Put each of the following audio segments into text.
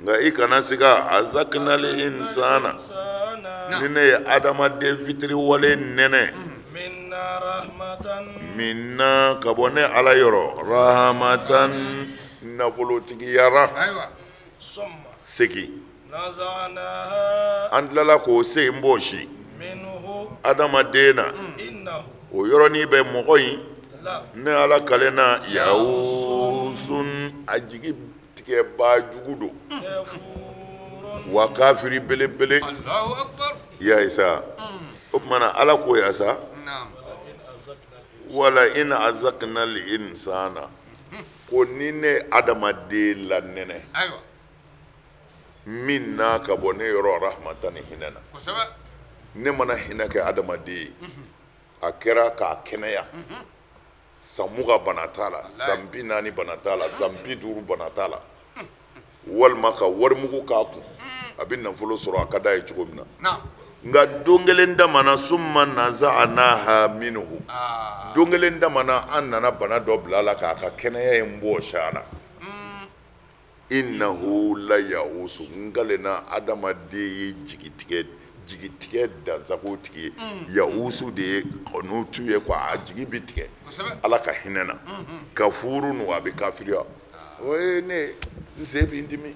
Nka i kana siga, azaknal insana, ni ne ye adamaden fitiriwale nɛnɛ, minna, ka bɔ ne Ala yɔrɔ, rahamatan, nafolotigiyara, segin, an tilala k'o sen bɔsi adamaden na, o yɔrɔnin bɛ mɔgɔ in, ne Ala kalenna, yawusun, a jigi tigɛbaa jugu don, wa kafiri belebele. Ya isa, o tuma na Ala ko ya sa, wala in azakna al insana, ko ni ne adamaden la nɛnɛ, minna, ka bɔ ne yɔrɔ, rahmatan, hinɛ na, ne mana hinɛ kɛ adamaden ye, a kɛra k'a kɛnɛya, san 20 bana t'a la, san 40 bana t'a la, san 50 bana t'a la, walima ka warimugu k'a kun, a bɛ nafolo sɔrɔ a ka d'a ye cogo min na. Nka don kelen damana, summa naza'naha minhu, don kelen damana, an nana bana dɔ bila a la k'a ka kɛnɛya in bɔsi a la. Innahu la ya'usu, n kalenna adamaden ye jigitigɛ dansago tigi ye. Ya'usu de ye kɔnutu ye quoi, a jigi bi tigɛ Ala ka hinɛ na. Kafuru nu, a bɛ kafiriya. O ye ne n sen b'i dimi,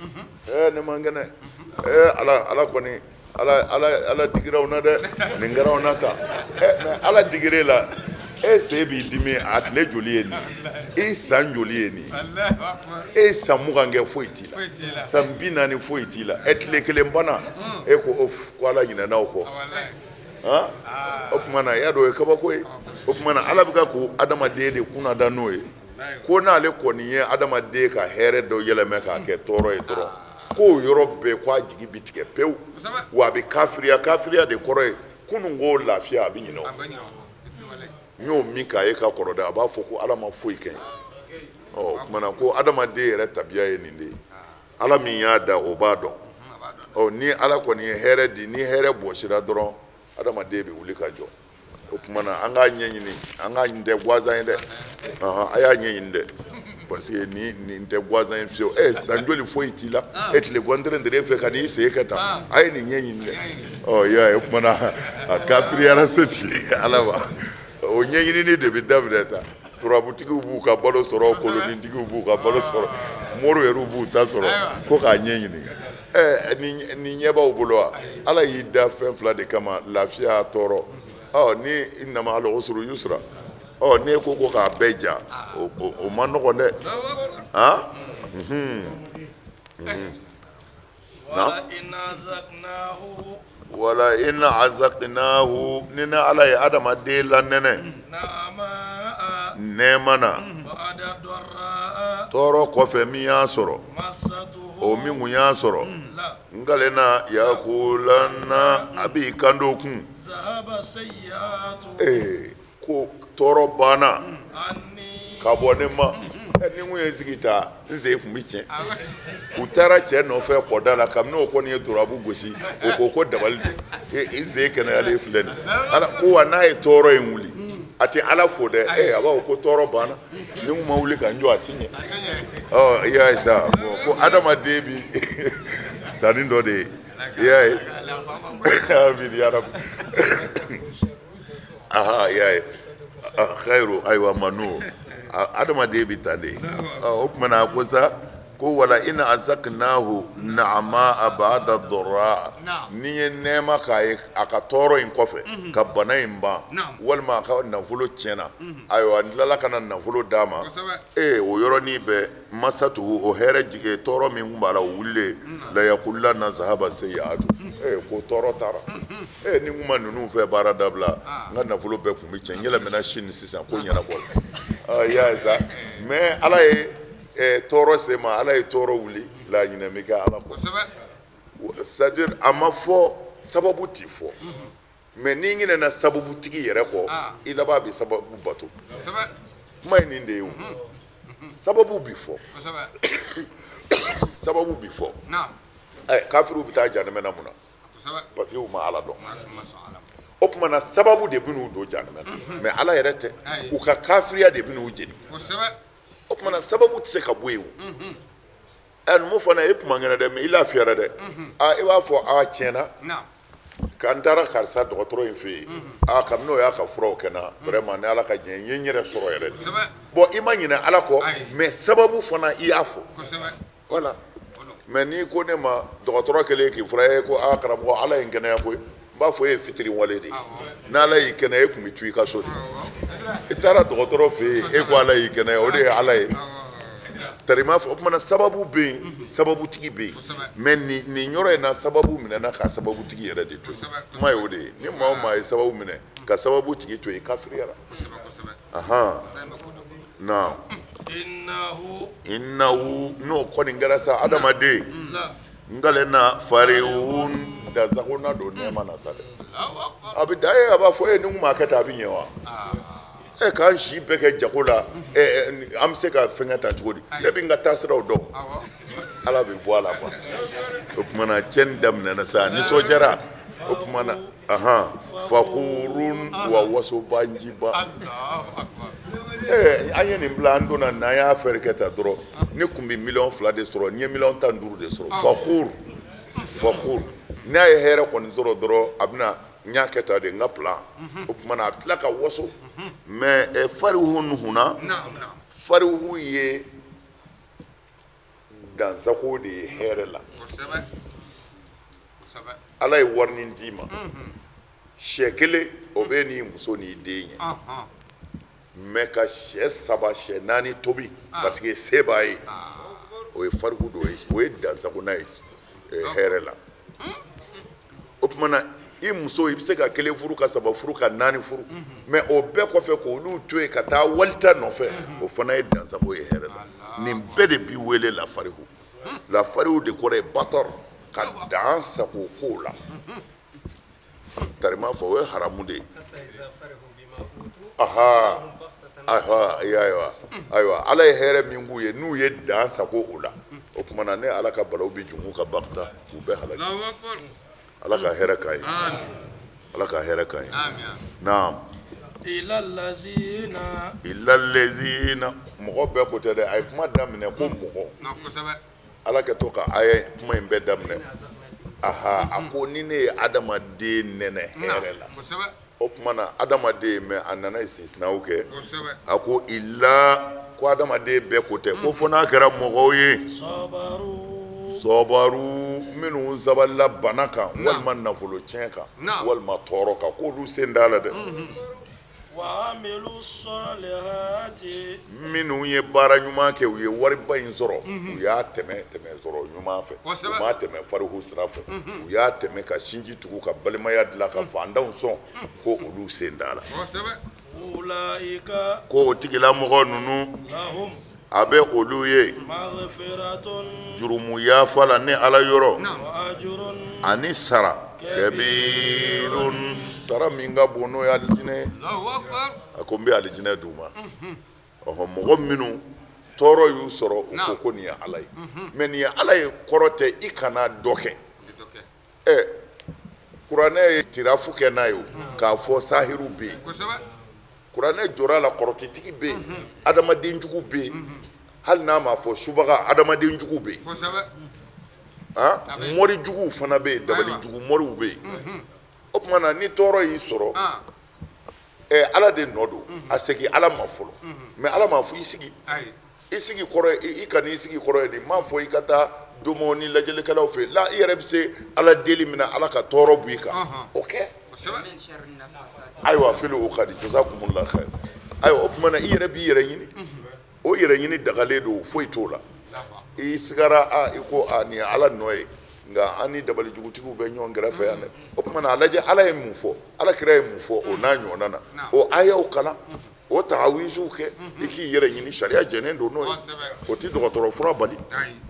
ne man kɛnɛ, Ala, Ala kɔni, Ala, Ala, Ala digira aw na dɛ, nin kɛra aw na tan. Mais Ala digir'e la, e sen b'i dimi, a tile joli ye nin ye, e san joli ye nin ye, e san 20 kɛ foyi t'i la, san 40 foyi t'i la, e tile kelen bana, e ko ko Ala ɲinɛna aw kɔ. Han, o tuma na, y'a dɔn o ye kabako ye. O tuma na, Ala bɛ ka ko adamaden de kunna da n'o ye, ko n'ale kɔni ye adamaden ka hɛrɛ dɔ yɛlɛmɛ k'a kɛ tɔɔrɔ ye dɔrɔn, k'o yɔrɔ bɛɛ k'a jigi bi tigɛ pewu, wa a bɛ kafiriya. Kafiriya de kɔrɔ ye kunun ko lafiya, a bɛ ɲinɛ o. N y'o min k'a ye ka kɔrɔ dɛ, a b'a fɔ ko Ala ma foyi kɛ n ye. Ɔ, o tuma na, ko adamaden yɛrɛ tabiya ye nin de ye, Ala min y'a da, o b'a dɔn. Ɔ, ni Ala kɔni ye hɛrɛ di, ni hɛrɛ bɔsira dɔrɔn, adamaden bɛ wuli ka jɔ. O tuma na, an k'a ɲɛɲini, an k'a nin tɛ gansan ye dɛ, a y'a ɲɛɲini dɛ, parce que nin tɛ gansan ye fiyewu. San joli foyi t'i la, e tile gɔntɛrɛ de fɛ ka n'i sen kɛ tan, a ye nin ɲɛɲini dɛ. Ɔ, i y'a ye, o tuma na, a kafiriyara se tigi Ala ma. O ɲɛɲinini de bɛ daminɛ sa. Turabutigiw b'u ka balo sɔrɔ, kolonitigiw b'u ka balo sɔrɔ, moriw yɛrɛ b'u ta sɔrɔ, ko k'a ɲɛɲini. Nin ɲɛ b'aw bolo wa? Ala y'i da fɛn fila de kama, lafiya, tɔɔrɔ. Ɔ, ni innama al usru yusra. Ɔ, n'e ko k'a bɛɛ ja, o man nɔgɔn dɛ. Han, wala in azaqnahu, ni ne Ala ye adamaden lanɛnɛ nɛɛma na, tɔɔrɔ kɔfɛ min y'a sɔrɔ, o min kun y'a sɔrɔ, n kalenna, yakulanna, a b'i kanto kun, ko tɔɔrɔ banna ka bɔ ne ma. Ni kun ye sigi ta, n sen kun bɛ tiɲɛ. U taara cɛ nɔfɛ kɔda la, kabini o kɔni ye turabu gosi, o ko ko dabali don, i sen kɛnɛyalen filɛ nin. Ala ko wa, n'a ye tɔɔrɔ in wuli, a tɛ Ala fo dɛ, a b'a fɔ ko tɔɔrɔ banna, ni kun ma wuli ka n jɔ, a ti ɲɛ. Ɔ, i y'a ye sa, ko adamaden bi tani dɔ de ye, i y'a ye, amin ya rabi. Aha, i y'a ye, khairu, ayiwa, manu adamaden bi tan de. O tuma na, a ko sa ko wala in azaqnahu na'ama ba'da dharra, ni ye nɛɛma k'a ye a ka tɔɔrɔ in kɔfɛ, ka bana in ban, walima a ka nafolo tiɲɛna, ayiwa, n tilala ka na nafolo d'a ma, o yɔrɔnin bɛɛ, masatuhu, o hɛrɛ jigin, tɔɔrɔ min tun b'a la, o wulilen, la yakulanna zahaba sayyi'atu, ko tɔɔrɔ taara. Ni n kun ma ninnu fɛ baara dabila, n ka nafolo bɛɛ tun bɛ tiɲɛ, n yɛlɛmana sini sisan ko ɲɛnabɔ la. I y'a ye sa, mais Ala ye tɔɔrɔ se ma, Ala ye tɔɔrɔ wuli, laɲinɛ bɛ kɛ Ala kɔ. C'est à dire, a ma fɔ sababu ti fɔ, mais n'i ɲinɛna sababutigi yɛrɛ kɔ, i laban bɛ sababu bato. Kuma ye nin de ye o. Sababu bi fɔ, sababu bi fɔ. Kafiriw bɛ taa jahanama na mun na? Parce que u ma Ala dɔn. O tuma na, sababu de bɛ n'u don jahanama na, mais Ala yɛrɛ tɛ, u ka kafiriya de bɛ n'u jeni. O tuma na, sababu tɛ se ka bɔ yen o. Ɛ numu fana e kuma kɛnɛ dɛ, mais i lafiyara dɛ. Aa i b'a fɔ a tiɲɛna. K'an taara karisa dɔgɔtɔrɔ in fɛ yen, aa kabini o y'a ka furaw kɛ n na, vraiment ni Ala ka diɲɛ n ye n yɛrɛ sɔrɔ yɛrɛ de. Bon i ma ɲinɛ Ala kɔ, mais sababu fana i y'a fɔ. Voilà. Mais n'i ko ne ma dɔgɔtɔrɔ kɛlen k'i furakɛ ko aa karamɔgɔ Ala ye n kɛnɛya koyi, n b'a fɔ e ye fitiriwale de ye. N'Ala y'i kɛnɛya e tun bɛ to i ka so de. I taara dɔgɔtɔrɔ fɛ yen e ko Ala y'i kɛnɛya, o de ye Ala ye. Tari m'a fɔ o tuma na sababu bɛ yen, sababutigi bɛ yen, mais nin yɔrɔ in na sababu minɛna ka sababutigi yɛrɛ de to yen. Kuma ye o de ye, ni maa o maa ye sababu minɛ ka sababutigi to yen, kafiriyara. Ahan naam. Innahu n'o kɔni kɛra sa adamaden n kalenna farihun dansago na don nɛɛma na sa dɛ. A bɛ da ye a b'a fɔ e ni n kun m'a kɛ tan a bɛ ɲɛ wa? E k'an si bɛɛ kɛ jago la, an bɛ se ka fɛnkɛ ta cogo di? Ne bɛ n ka taasiraw dɔn. Ala bɛ bɔ a la quoi. O tuma na cɛnni daminɛna sa, nisɔndiyara. O tuma na ahan fakurun wa wasobanjiba. An ye nin bila an donna n'an y'a fɛɛrɛ kɛ tan dɔrɔn, ne tun bɛ 2 miliyɔn de sɔrɔ, n ye 15 miliyɔn de sɔrɔ. Fakur fakur, n'a ye hɛrɛ kɔni sɔrɔ dɔrɔn a bɛna n y'a kɛ tan de n ka plan. O tuma na a bɛ tila ka waso. Mais farihun hunna, farihu ye dansago de ye hɛrɛ la. Ala ye warinin d'i ma, sɛ kelen o bɛ n'i muso n'i den ye, mais ka sɛ 3 sɛ 4 tobi parce que se b'a ye, o ye fariku dɔ ye, o ye dansagona ye hɛrɛ la. O tuma na i muso i bɛ se ka kelen furu, ka 3 furu, ka 4 furu, mais o bɛɛ kɔfɛ k'olu to yen ka taa walita nɔfɛ, o fana ye dansago ye hɛrɛ la. Nin bɛɛ de bi wele la farihu. La farihu de kɔrɔ ye batɔr, ka dan sago kow la. Tarima fɔ o ye haramu de ye. Aha aha, ayiwa ayiwa, Ala ye hɛrɛ min k'u ye n'u ye dan sago o la, o tuma na ne Ala ka balawu bɛ jigin u kan bakita k'u bɛɛ halaki. Ala ka hɛrɛ k'an ye, Ala ka hɛrɛ k'an ye. Naam. Illa lezina, mɔgɔ bɛɛ ko tɛ dɛ, a ye kuma daminɛ ko mɔgɔ. Ala kɛ to ka a ye kuma in bɛɛ daminɛ. Aha, a ko ni ne ye adamaden nɛnɛ hɛrɛ la, o tuma na adamaden, mais a nana istisinaw kɛ. A ko illa, ko adamaden bɛɛ ko tɛ, ko fo n'a kɛra mɔgɔw ye sɔbaru, minnu sabalila bana kan walima nafolo tiɲɛ kan walima tɔɔrɔ kan, k'olu sen t'a la dɛ. Minnu ye baara ɲuman kɛ, u ye wariba in sɔrɔ, u y'a tɛmɛ tɛmɛ sɔrɔ ɲuman fɛ, u m'a tɛmɛ farihu sira fɛ, u y'a tɛmɛ ka sinji tugu, ka balimaya dilan, ka fantanw sɔn, ko olu sen t'a la. Ko o tigilamɔgɔ ninnu, a bɛ olu ye jurumu yafa la ni Ala yɔrɔ, ani sara kɛbirun, sara min ka bon, n'o ye alijinɛ ye. A ko n bɛ alijinɛ d'u ma. Ɔhɔn, mɔgɔ minnu tɔɔrɔ y'u sɔrɔ, u ko ko nin ye Ala ye, mais nin ye Ala ye kɔrɔ tɛ i kana dɔ kɛ. Ɛ kuranɛ ye tirafu kɛ n'a ye o, k'a fɔ sahiru bɛ yen, kuranɛ jɔra a la, kɔrɔtɛtigi bɛ yen, adamadenjugu bɛ yen, hali n'a ma fɔ subaga, adamadenjugu bɛ yen, han, mɔrijuguw fana bɛ yen, dabalijugu mɔriw bɛ yen. O tuma na ni tɔɔrɔ y'i sɔrɔ, ɛ Ala de nɔ don, a segin Ala ma fɔlɔ. Mais Ala m'a fɔ i sigi, i sigi kɔrɔ ye i ka n'i sigi kɔrɔ ye de, n m'a fɔ i ka taa domɔ ni lajɛlikɛlaw fɛ la, i yɛrɛ bɛ se Ala deli min na, Ala ka tɔɔrɔ bɔ i kan, o kɛ. Ayiwa, fili o ka di, jazakumullah khair. Ayiwa, o tuma na i yɛrɛ b'i yɛrɛ ɲini, o yɛrɛ ɲini dagalen don, foyi t'o la. I sigara a i ko a nin ye Ala nɔ ye, nka an ni dabalijugutigiw bɛ ɲɔgɔn kɛrɛfɛ yan dɛ. O tuma na a lajɛ Ala ye mun fɔ, Ala kira ye mun fɔ, o n'a ɲɔgɔnna na, o ayaw kalan, o tagawisiw kɛ, i k'i yɛrɛ ɲini, sariya jɛnnen don n'o ye, o ti dɔgɔtɔrɔ fura bali.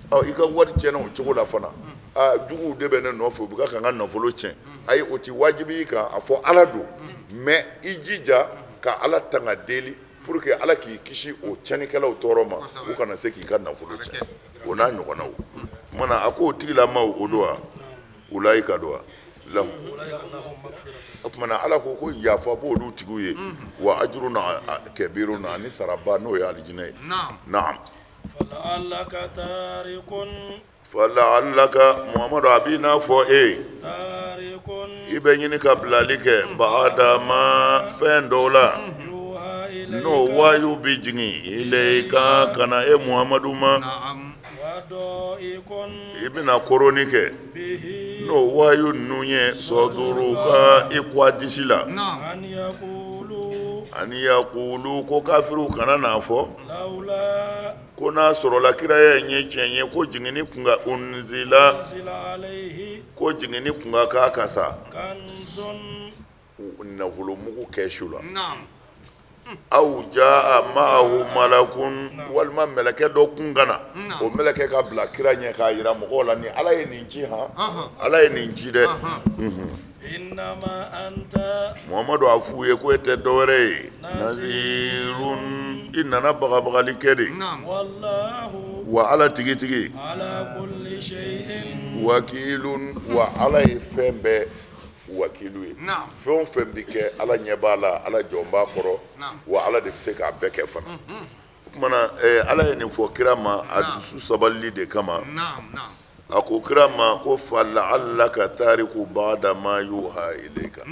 Ɔ i ka wari tiɲɛna o cogo la fana, aa juguw de bɛ ne nɔfɛ, u bɛ ka n ka nafolo tiɲɛ. Ayi, o ti wajibi i kan a fɔ Ala don, mais i jija ka Ala tanga deli pour que Ala k'i kisi o tiɲɛnikɛlaw tɔɔrɔ ma, u kana se k'i ka nafolo tiɲɛ, o n'a ɲɔgɔnnaw. Tuma na a ko o tigilamaw o don wa, ulayika don wa lahu. O tuma na Ala ko ko yafa b'olu tigiw ye, wa ajurun kabirun, ani saraba, n'o ye alijinɛ ye. Naam. Fala'alaka Muhammadu a b'i n'a fɔ e i bɛ ɲini ka bilali kɛ baadama fɛn dɔw la n'o wayu bɛ jigin ilayika ka na e Muhammadu ma i bɛna koronni kɛ n'o wayu ninnu ye sɔduruka i kwa disi la ani yakulu ko kafiriw kana n'a fɔ ko n'a sɔrɔla kiraya in ye tiɲɛ ye ko jiginni kun ka unzila ko jiginni kun ka k'a kan sa nafolomugu kɛsu la aw jaa ma'ahu malakun walima mɛlɛkɛ dɔ kun ka na o mɛlɛkɛ ka bila kira ɲɛ k'a yira mɔgɔw la ni Ala ye nin ci han Ala ye nin ci dɛ. Muhamadu a f'u ye ko e tɛ dɔwɛrɛ ye nazirun i nana bagabagali kɛ de wa Ala tigitigi wakilun wa Ala ye fɛn bɛɛ wakilu ye fɛn o fɛn bɛ kɛ Ala ɲɛ b'a la Ala jɔn b'a kɔrɔ wa Ala de bɛ se k'a bɛɛ kɛ fana o tuma na Ala ye nin fɔ kira ma a dusu sabalili de kama. A ko kira ma ko fala'alaka tariku ba'da ma yuha ilayka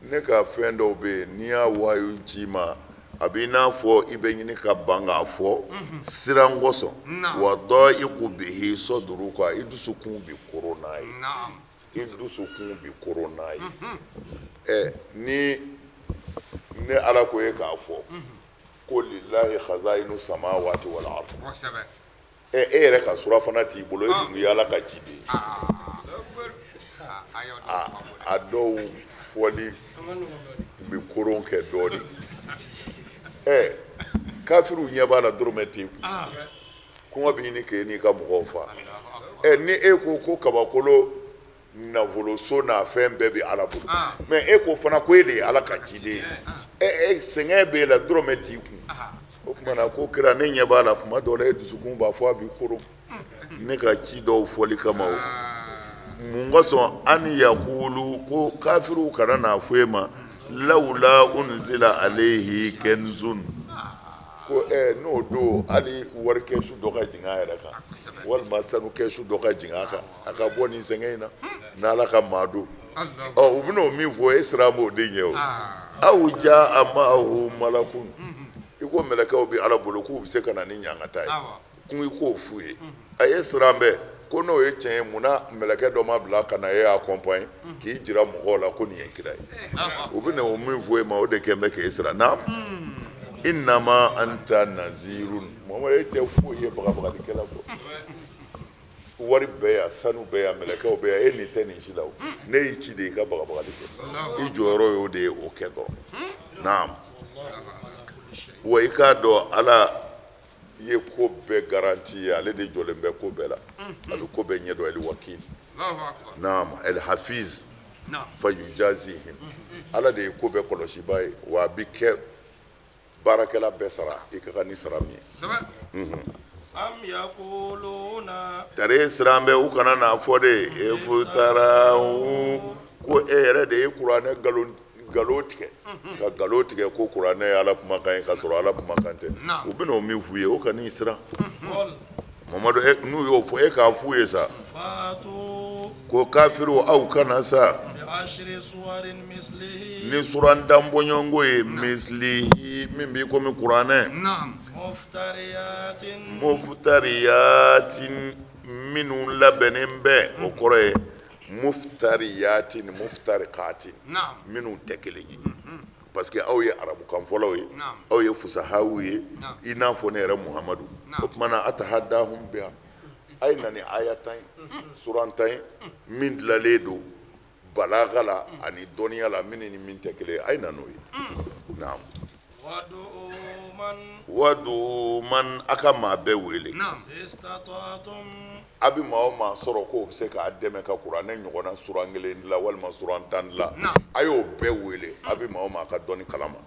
ne ka fɛn dɔw bɛ yen n'i y'a wayu ci ma a b'i n'a fɔ i bɛ ɲini ka ban k'a fɔ siran kosɔn wa da'iqu bihi sadruka i dusukun bɛ koron n'a ye i dusukun bɛ koron n'a ye ɛ ni ne Ala ko e k'a fɔ ko lillahi khaza'inu samawati wal ard e yɛrɛ ka surafana t'i bolo e dun ye Ala ka ciden ye a dɔw fɔli tun bɛ koron kɛ dɔɔnin ɛ kafiriw ɲɛ b'a la dɔrɔmɛ t'i kun kɔngɔ bɛ ɲini k'e n'i ka mɔgɔw fa ɛ ni e ko ko kabakolo nafoloso n'a fɛn bɛɛ bɛ Ala bolo mɛ e ko fana ko e de ye Ala ka ciden ye ɛ sɛgɛn b'e la dɔrɔmɛ t'i kun o tuma na ko kira ne ɲɛ b'a la kuma dɔw la e dusukun b'a fɔ a b'i koron ne ka ci dɔw fɔli kama o mun kosɔn an yakulu ko kafiriw kana n'a fɔ e ma lawula unzila alayhi kanzun ko n'o don hali wari kɛsu dɔ ka jigin a yɛrɛ kan walima sanu kɛsu dɔ ka jigin a kan a ka bɔ nin sɛgɛn in na n'Ala ka maa don ɔ u bɛn'o min fɔ e siran b'o de ɲɛ o aw jaa ma'ahu malakun i ko mɛlɛkɛw bɛ Ala bolo k'u bɛ se ka na ni ɲangata ye kun i k'o f'u ye a ye siran bɛɛ ko n'o ye tiɲɛ ye munna mɛlɛkɛ dɔ ma bila ka na e accompagner k'i jira mɔgɔw la ko nin ye kira ye u bɛna o min fɔ e ma o de kɛn bɛ k'e siran naam innama anta nazirun Muhamadu e tɛ foyi ye bagabagalikɛla kɔ wari bɛ yan sanu bɛ yan mɛlɛkɛw bɛ yan e nin tɛ nin si la o ne y'i ci de i ka bagabagali kɛ i jɔyɔrɔ y'o de ye o kɛ dɔrɔn naam wa i k'a dɔn Ala ye ko bɛɛ garanti ye ale de jɔlen bɛ ko bɛɛ la a bɛ ko bɛɛ ɲɛdɔn el wakil naam el hafiz fa yujazihim Ala de ye ko bɛɛ kɔlɔsibaa ye wa a bɛ kɛ baarakɛla bɛɛ sara i ka kan ni sara min ye. Tare siran bɛ u kana n'a fɔ de iftarahu ko e yɛrɛ de ye kuranɛ nkalon tigɛ ka nkalon tigɛ ko kuranɛ ye Ala kumakan ye k'a sɔrɔ Ala kumakan tɛ u bɛna o min f'u ye o kan'i siran Mamadu n'u y'o fɔ e k'a f'u ye sa ko kafiriw aw kana sa ni suran tan bɔɲɔgɔnko ye mislihi min b'i komi kuranɛ muftariyatin minnu labɛnnen bɛ o kɔrɔ ye muftariyatin muftarikatin minnu tɛ kelen ye parce que aw ye arabukanfɔlaw ye aw ye fusahaw ye i n'a fɔ ne yɛrɛ Muhamadu o tuma na atahaddahum biha a ye na ni aya tan ye suran tan ye min dilanlen don balaga la ani dɔnniya la min ni min tɛ kelen ye a ye na n'o ye naam wadu man a ka maa bɛɛ wele a bɛ maa o maa sɔrɔ k'o bɛ se k'a dɛmɛ ka kuranɛ ɲɔgɔnna suran kelen dilan walima suran tan dilan a y'o bɛɛ wele a bɛ maa o maa ka dɔnni kalama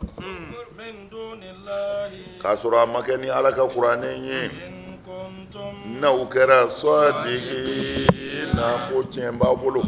k'a sɔrɔ a ma kɛ ni Ala ka kuranɛ ye n'aw kɛra sɔdikina ko tiɲɛ b'a bolo.